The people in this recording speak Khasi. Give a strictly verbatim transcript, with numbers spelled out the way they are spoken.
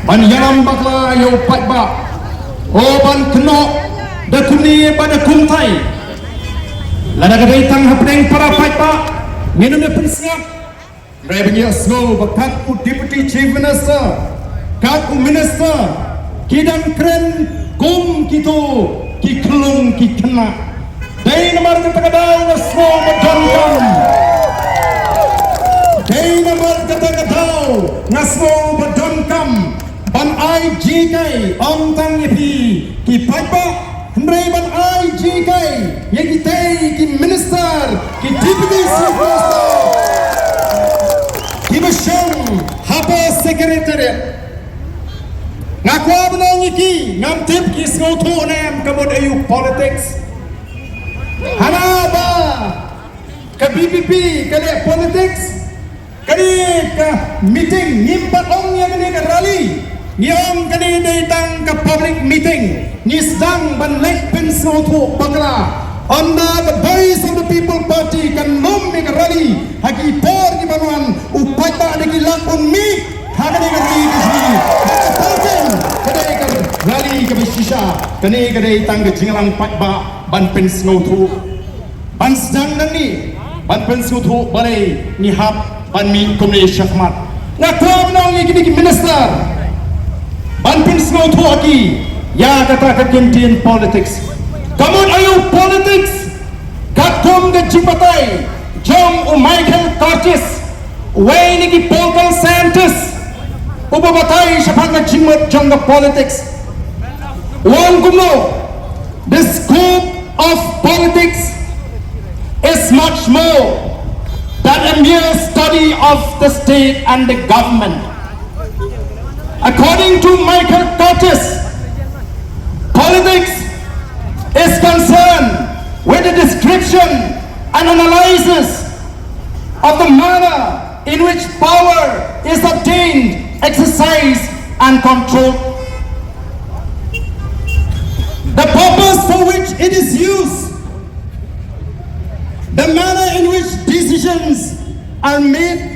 Ban ïalam bakla ïa u paidbah, u ban kynnoh da kumne bad da kumtai. Lada ka dei tang hapdeng para paidbah, ngin ym pynsngap. Hynrei ban ïohsngew ba kat u Deputy Chief Minister, kat u Minister, ki dang kren kum kito ki khyllung ki khynnah. Dei namar kata ka daw nga sngew ba donkam. Dei namar kata ka daw nga sngew ba donkam ban ai jinghikai, ym tang ïa phi ki paidbah, hynrei ban ai jinghikai ïa kitei ki minister, ki deputy chief minister kiba shong hapoh secretariat. Nga kwah ban ong ïa ki, ngam tip ki sngewthuh ne em ka mut aïu politics. Hana ba ka V P P ka leh politics, kane ka meeting, ngim pat ong ïa kane ka rally, ngi ong kane dei tang ka public meeting. Ngi sdang ban leit pynsngewthuh bakla. Ynda the Voice of the People Party kan lum ïa ka rally ha ki por kiban wan, u paidbah da ki lak un mih ha kane ka rally ka jong ngi. Ka dei ka rally kaba shisha, kane ka dei tang ka jingïalang paidbah ban pynsngewthuh. Ban sdang nangne ban pynsngewthuh balei ngi hap ban mih kumne shakhmat. Nga kwah ban ong ïa kine ki minister ban pynsngewthuh ha ki ïa kata ka kyntien politics. Ka mut aïu politics? Katkum ka jingbatai jong u Michael Curtis, uwei na ki political scientist uba batai shaphang ka jingmut jong ka politics, u ong kumno: the scope of politics is much more than a mere study of the state and the government. According to Michael Curtis, politics is concerned with the description and analysis of the manner in which power is obtained, exercised, and controlled, the purpose for which it is used, the manner in which decisions are made